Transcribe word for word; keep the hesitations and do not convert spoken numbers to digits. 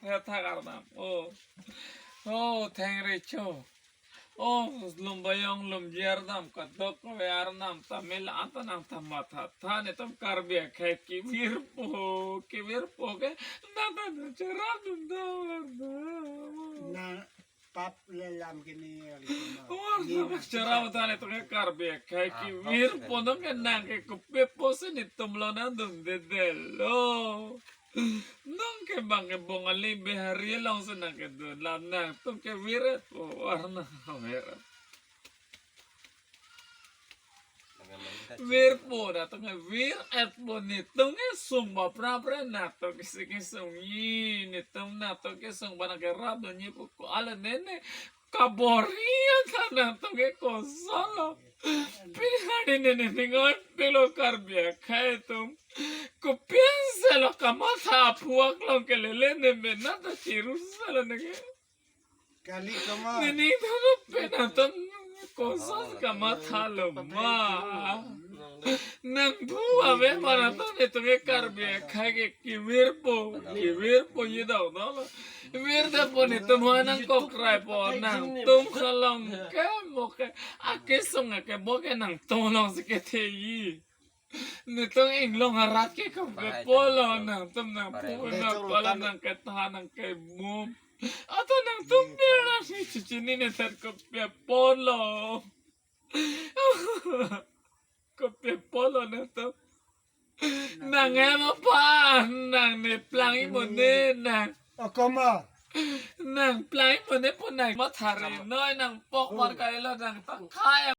thethak arnam. O. O, thengri cho. O, Lumbajong Lumji arnam, kadokave arnam ta mela anta nangthan matha tha, netum Karbi akhei kevirpo, kevirpo ke nangta nangcherapdun do arnam. Na pap le lam kini arnam. Arnam cherap tha, netum ke Karbi akhei kevirpo, nonke nangke kopi apotsi netum along nangdundedetlo. Nonke bang ke Bongali Bihari alongsi nangkedun, la nangtum ke viret po, arnam viret. Virpo, nangtum ke viret po, netum ke sungba prapra, nangtum ke si kesungji, netum nangtum kesungba nangkerapdunji pu ko-an le nene kabor-i anta nangtum ke kosonlo. Pini hari nene ning oi pilo Karbi akhei atum. Kopi-ansi lo kamatha aphuak along kelele ne mena ta chirusa lo neke. Kali kama. Nening thano pen atum koson kamathalo ma. Nangphu ave mara to netum ke Karbi akhei ke kevirpo, kevirpo yidok dolo. Virdet po netum ha nangkokrai po, nangtum along ke mo ke akesung akebo ke nangtum alongsi ketheji. Netum inglong arat ke kopi apotlo, nangtum nangphu nangpala nangketha nangkemum. Ato nangtum ber nangsi chichini ne than kopi apotlo. Kopi apotlo nangtum. Nang hem apa, nang ne plang imone nang. Akoma. Nang plang imone po nang mathari noi nang pok mar kalilo nang ta khai.